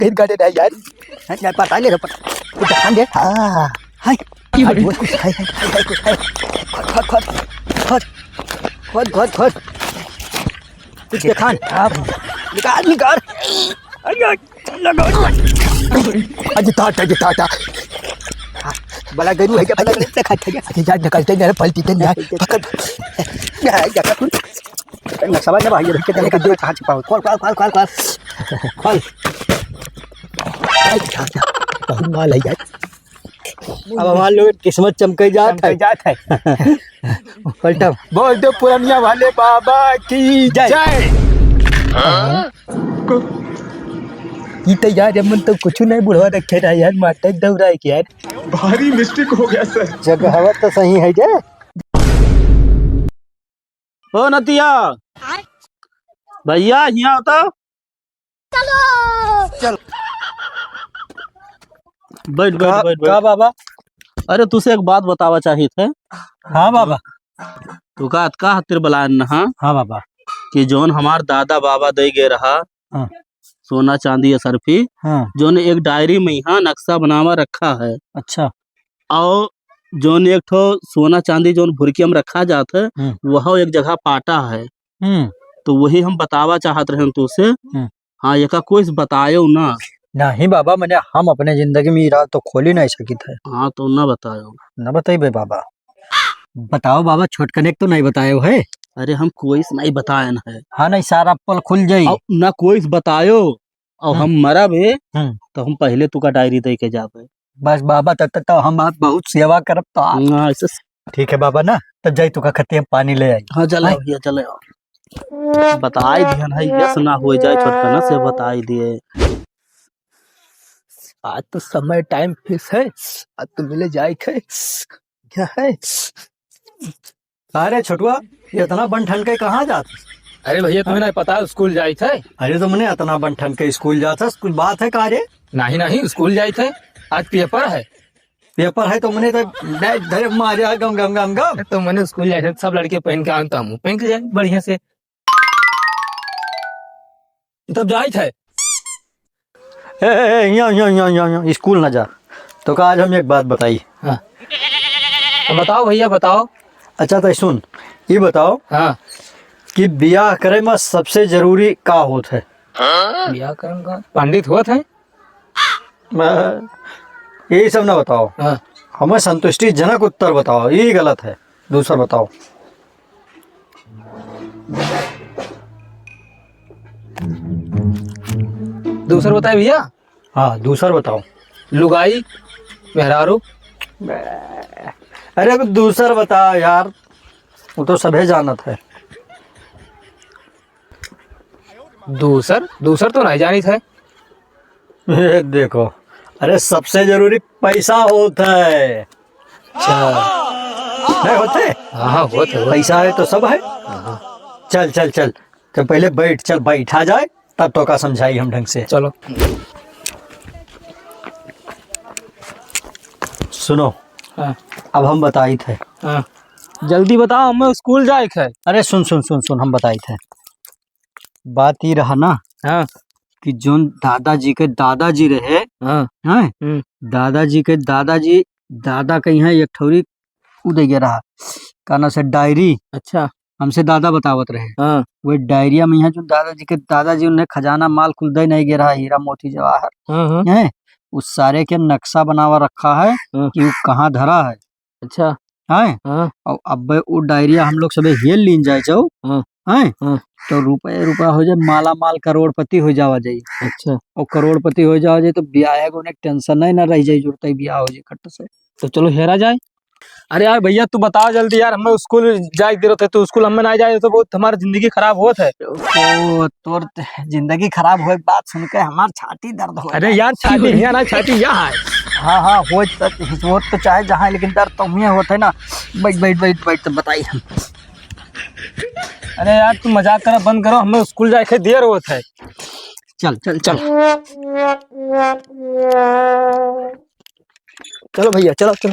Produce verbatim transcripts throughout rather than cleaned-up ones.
तेल गाड़े ना यार। हाँ, यार, पता ले, पता। ध्यान दे। हाँ। हाय। हाय, हाय, हाय, हाय, हाय। खोद, खोद, खोद। खोद, खोद, खोद। कुछ देखा ना। हाँ। निकाल, निकाल। अरे, लगा। अरे, टाटा, अरे, टाटा। बड़ा गरू है, क्या पता नहीं, देखा, देखा। अरे, यार, निकलते नहीं, पलटी के नहीं, पकड़। यार, क्या कर? नक्शा ना भाई, ये देख के चले, कहाँ छिपा हो? खोल, खोल, खोल, खोल, खोल। खोल। अरे, टाटा। बहुत माल है, यार। अब हमार लोग किस्मत चमके जात है। चमके जात है। पलटम। बोल दो पुरनिया वाले बाबा की जय। जय। ई तो यार, हमन तो कुछ नहीं बुढ़वा रखे रहा यार, मारते दौड़ा है यार। भारी मिस्टेक हो गया सर। जगहवा तो सही है जे। ओ नतिया, भैया, हियाँ होता। चल। बैठ, बैठ, का, बैठ, बैठ। का बाबा? अरे, तुसे एक बात बतावा चाहित है। हाँ बाबा। तू का, का खातिर बुलायन हा? हाँ बाबा। कि जौन हमार दादा बाबा दे गए रहा, हाँ। सोना चांदी असरफी, हाँ। जौन एक डायरी में यहाँ नक्शा बनावा रखा है। अच्छा। और जौन एक ठो सोना चांदी जौन भुरकिया में रखा जात है, हम्म। वह एक जगह पाटा है। हम्म। तो वही हम बतावा चाहत रहन तुसे। हम्म। हाँ, एका कोई से बतायो ना। नहीं बाबा, मने हम अपने जिंदगी में ई राज तो खोली नहीं सकित है। हाँ, तो ना बतायो। ना बताइबे बाबा। बताओ बाबा, छोटकने के तो नहीं बतायो है। अरे, हम कोई से नहीं बतायन है। हाँ, नहीं, सारा पोल खुल जाई। और ना कोई से बतायो, और हम्म। हम मरब है, हम्म। तो हम पहले तुका डायरी दे के जाबे। बस बाबा, तब तक तो हम आप बहुत सेवा करब तो आप। हाँ, ऐसे ठीक है बाबा ना, तब जाई तुका खत्ती हम पानी ले आई। हाँ, चले हैं? भैया, चले आओ। बताई दिहन है, यस ना हो जाए, छोटकना से बताई दिए। आज तो समय टाइम फिक्स है, आज तो मिले जाए थे। क्या है? अरे छोटुआ, इतना बन ठन के कहाँ जात? अरे भैया, तुम्हें नहीं पता, स्कूल जाई थे। अरे तो मने इतना बन ठन के स्कूल जात है, कुछ बात है का रे? नहीं, नहीं, स्कूल जाई थे, आज पेपर है। पेपर है तो मने तो बैग धरे मारे गम, गम, गम, गम। तो मने स्कूल जाई थे, सब लड़के पहन के आन, तो हम पहन के जाए बढ़िया से। तब जाई थे। ए, ए, ए, यहाँ, यहाँ, यहाँ, यहाँ, यहाँ, स्कूल ना जा। तो का आज हम एक बात बताई। हाँ। तो बताओ भैया, बताओ। अच्छा, तो सुन, ये बताओ हाँ। कि बियाह करे में सबसे जरूरी का होत है? बियाह करे में का? पंडित होत है? मैं, यही सब ना बताओ। हाँ। हमें संतुष्टिजनक उत्तर बताओ, ये गलत है। दूसर बताओ। दूसर बताए भैया? हाँ, दूसर बताओ। लुगाई, मेहरारू। अरे, अब दूसर बताओ यार, वो तो सभे जानत है। दूसर, दूसर तो नहीं जानित है। ए, देखो, अरे, सबसे जरूरी पैसा होत है। अच्छा। नहीं होत है? हाँ, हाँ, होत है, होत है। पैसा है तो सब है। हाँ। चल, चल, चल, तो पहले बैठ, चल, बैठा जाए, तब तो का समझाई हम ढंग से। चलो। सुनो। हाँ। अब हम बताई थे। हाँ। जल्दी बताओ, हमें स्कूल जाए के है। अरे सुन, सुन, सुन, सुन, हम बताई थे। बात ई रहा ना हाँ। कि जोन दादाजी के दादाजी रहे, हाँ। हैं? हम्म। दादाजी के दादाजी, दादा के यहाँ एक ठौरी उ दे गया रहा, का नाम से, डायरी। अच्छा। हमसे दादा बतावत रहे। हाँ। वही डायरिया में यहाँ जो दादाजी के दादाजी उन्हें खजाना माल कुल दे नहीं गया रहा, हीरा मोती जवाहर। हाँ, हाँ। हैं? उस सारे के नक्शा बनावा रखा है हाँ। कि वो कहाँ धरा है। अच्छा। हैं? हाँ। और अब वो डायरिया हम लोग सबे हेल लीन जाए जाओ। हाँ। हैं? हाँ। तो रुपये रुपया हो जाए, माला माल करोड़पति हो जावा जाए। अच्छा। और करोड़पति हो जावा जाए तो ब्याह को उन्हें टेंशन नहीं ना रह जाए, जुड़ते ही ब्याह हो जाए खट से। तो चलो हेरा जाए। अरे यार भैया, तू बताओ जल्दी यार, हमें स्कूल जाए के दे रहे थे, तू स्कूल हमें ना जाए तो बहुत हमारी जिंदगी खराब होत है। ओ, तोर त-, जिंदगी खराब होए के बात सुन के हमार छाती दर्द हो अरे जाए। यार, छाती यहाँ ना, छाती यहाँ है। हाँ, हाँ, हो त, हो तो चाहे जहाँ, लेकिन दर्द तो हुए होत है ना। बैठ, बैठ, बैठ, बैठ, तो बताई हम। अरे यार, तू मजाक करा बंद करो, हमें स्कूल जाए के देर होत है। चल, चल, चल। चलो भैया, चलो, चलो।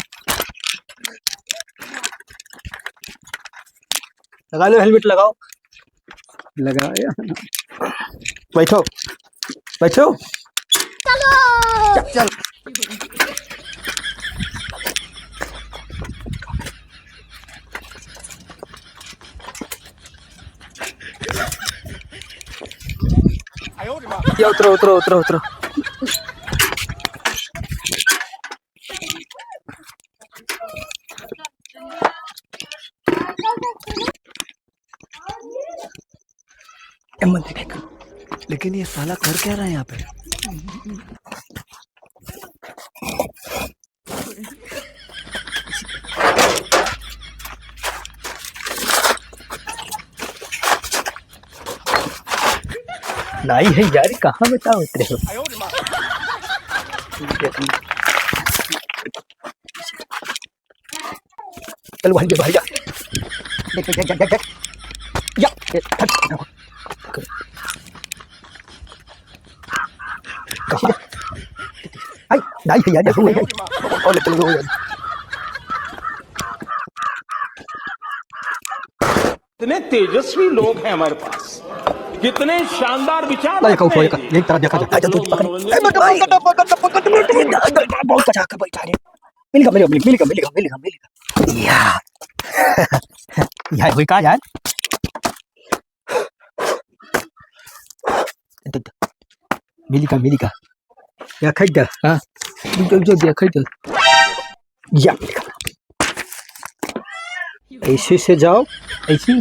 लगा लो, हेलमेट लगाओ। लगाया। बैठो, बैठो। चल। ये उतरो, उतरो, उतरो, उतरो। ए, मत देख। लेकिन ये साला कर क्या रहा है यहाँ पे? नाई है यार, कहाँ बताओ तेरे को? चल भाई, भाई जा। देख, देख, देख, देख, देख। या, ये, हट। कहाँ? आई, नाई है यार, देखो, देखो। और ले, चलो, चलो, चलो। इतने तेजस्वी लोग हैं हमारे पास, कितने शानदार विचार अरे, रखते कहूँ, हैं। एक तरफ देखा जाए। अच्छा, तू पकड़। ए, मत, मत, मत, बहुत बचा के बैठा रे। मिल गया, मिल गया, मिल गया, मिल गया, मिल गया, मिल गया। या। या हुई का यार? मिली का, मिली का। या खाई जा। हाँ। जो, जो, जो, खाई जा। या। ऐसी से जाओ, ऐसी।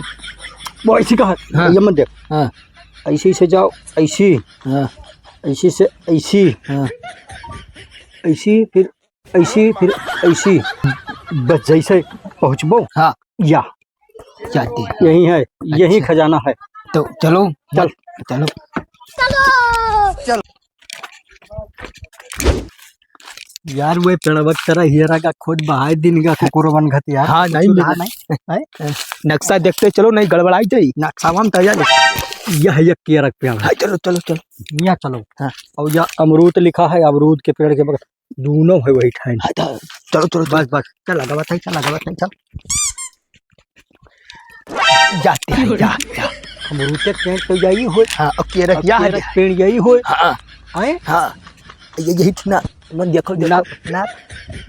वो ऐसी कहा? हाँ। ये मत देख। हाँ। ऐसी से जाओ, ऐसी। हाँ। ऐसी से, ऐसी। हाँ। ऐसी, फिर ऐसी, फिर ऐसी। बस जैसे पहुँचबो। हाँ। या। जाते हैं। यही है, यही अच्छा। खजाना है। तो चलो, चल। चलो। चल। यार, वे पेड़वा के तरह हियरा का खोद बहाए दिन का कुकुरवन घत यार। हाँ, नहीं कुछ मिला। रहा नहीं। हैं? नक्शा देखते चलो, नहीं गड़बड़ाई जाई। नक्शा हम तैयार है। यह एक केरा के पेड़ है। हाँ, चलो, चलो, चलो। यहाँ चलो। हाँ। और यह अमरूद लिखा है, अमरूद के पेड़ के बगल दोनों है वही ठाइन। हाँ, तो चलो, चलो, बस, बस। चल, लगावत है, चल, लगावत है, चल। जाते हैं, जा, जा। अमरूद के पेड़ तो यही होय। हाँ, अब केरा अब या केरा है। पेड़ यही होय। हाँ। आए? हाँ। ये, यही थी ना। मन देखो, देखो। नाप, नाप,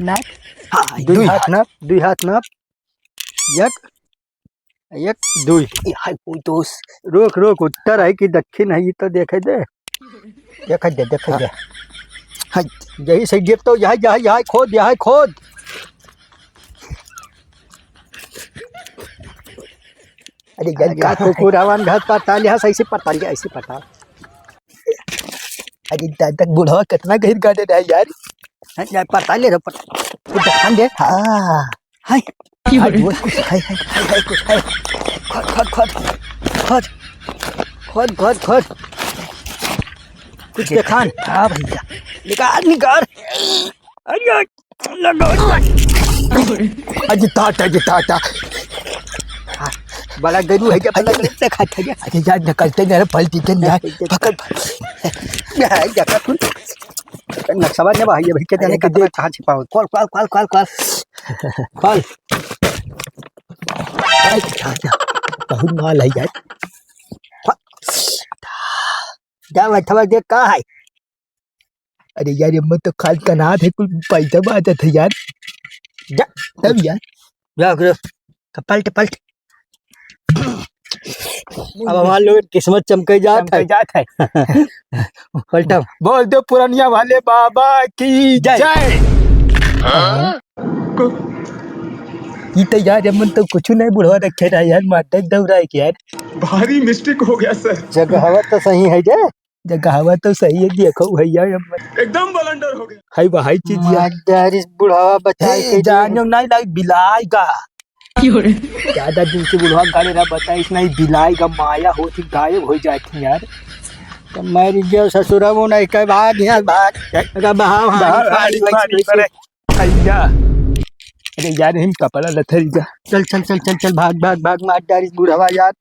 नाप। हाँ, दुई दुई हाथ हाथ। नाप, दुई हाथ नाप। एक, एक, दुई। ये हाय, कोई दोस्त। रोक, रोक, उत्तर है कि दक्षिण है, ये तो देखे दे। देखे दे, देखे हाँ। दे। हाँ। यही सही, ये तो यहाँ, यहाँ, यहाँ खोद, यहाँ खोद। अरे यार, अरे का यार। कुकुरावन घात पताल, यहाँ से ऐसे पताल, ऐसे पताल। अरे दादा, बुढ़वा कितना गहिर गाड़े रहा यार। हाँ, यार, पताल ले रहा, पताल। वो ध्यान दे। हाँ। हाय। क्यों हाय, रे? वो कुछ है, है, है, है, कुछ है। खोद, खोद, खोद। खोद। खोद, खोद, खोद। कुछ देखान। हाँ भैया। निकाल, निकाल। अरे, लगा। अरे, ताता, ये ताता। हाँ, बड़ा गरू है, जब बड़ा गरू से खाता है। अरे यार, निकलते नहीं, पलटी के नहीं। पकड़, पकड़। ये है, जगह कुल। नक्शा ने भाई, अभी के जाने अरे, का देख। कहाँ छिपा हो? खोल, खोल, खोल, खोल, खोल। खोल। अरे, जा, जा। बहुत माल है यार। जा, बैठवा देख, कहाँ है? अरे यार, ये मत तो खाल कनात है, कुल पैसा बाजत है यार। जा, तब यार। जा, ओकरे, पलट, पलट। अब हमार लोग किस्मत चमके जात चमके है। जात है। पलटा। बोल दो पुरनिया वाले बाबा की जय। जय। हाँ? ई तो यार, हमन तो कुछ नहीं बुढ़वा रखे रहा यार, माता दौड़ा है यार। भारी मिस्टेक हो गया सर। जगहवा तो सही है जे। जगहवा तो सही है, देखो भैया, हम एकदम बलंडर हो गया। हाय बा, हाय चीज यार। मार डारिस बुढ़ावा बचाई हे, के जानो दे। नहीं लाग बिलाई का। क्यों रे? ज्यादा दिन से बुढ़वा गाड़े रहा, बताइस नहीं, बिलाई का माया होती गायब हो जाती यार। तो मर गयो ससुरा, वो नहीं कह भाग यहाँ भाग। अगर बहाव, हाँ, भाग, भाग, भाग, भाग, भाग, भाग। अरे यार, हम कपड़ा लथल जा। चल, चल, चल, चल, चल, भाग, भाग, भाग, मार डारिस बुढ़वा यार।